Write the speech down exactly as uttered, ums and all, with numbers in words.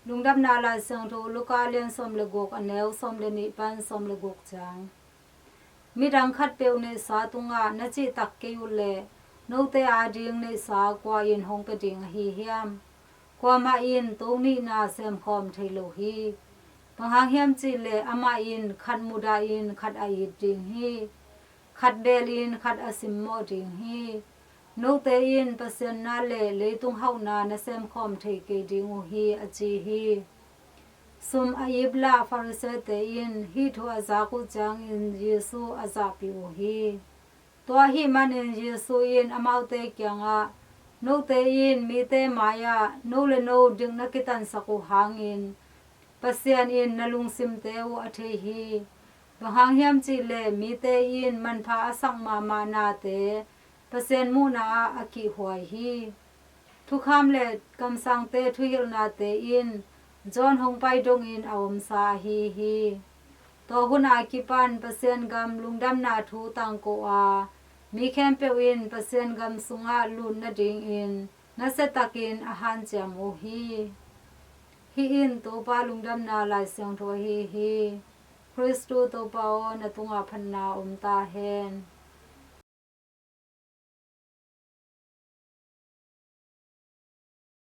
Lungdamna Lai Siangtho Luka lian sawm le guk, a neu sawm le nih pan sawm le guk ciang. Midang khatpeuh neihsa tungah na cihtak kei uh leh note ading neihsa kua in hong pia ding ahi hiam? Kuamah in to nihna semkhawm thei lo hi. Bang hang hiam cih leh amah in khat mudah in khat a it ding hi. Khat beel in khat a simmawh ding hi. Note in Pasian na le leitung hauhna na semkhawm thei kei ding uh hi, a ci hi. Sum a iplah Farisee-te in hih thu a zak uh ciangin Jesu a zahpih uh hi. Tua ahih manin Jesu in amaute kiangah, note in mite mai-ah no le no dik na kitansak uh hangin Pasian in na lungsimte uh a thei hi. Bang hang hiam cih leh mite in manpha a sak mahmah nate Pasian muhna ah a kihhuai hi. Thukham le kamsangte thuhilhnate in John hong pai dongin a omsa ahi hi. Tua hun a kipan Pasian gam lungdamna thu tangko a, mi khempeuh in Pasian gam sungah lut nadingin nasia takin a hanciam uh hi. Hih in Topa Lungdamna Lai Siangtho ahi hi. Khristu Topa aw, na tungah phatna om ta hen.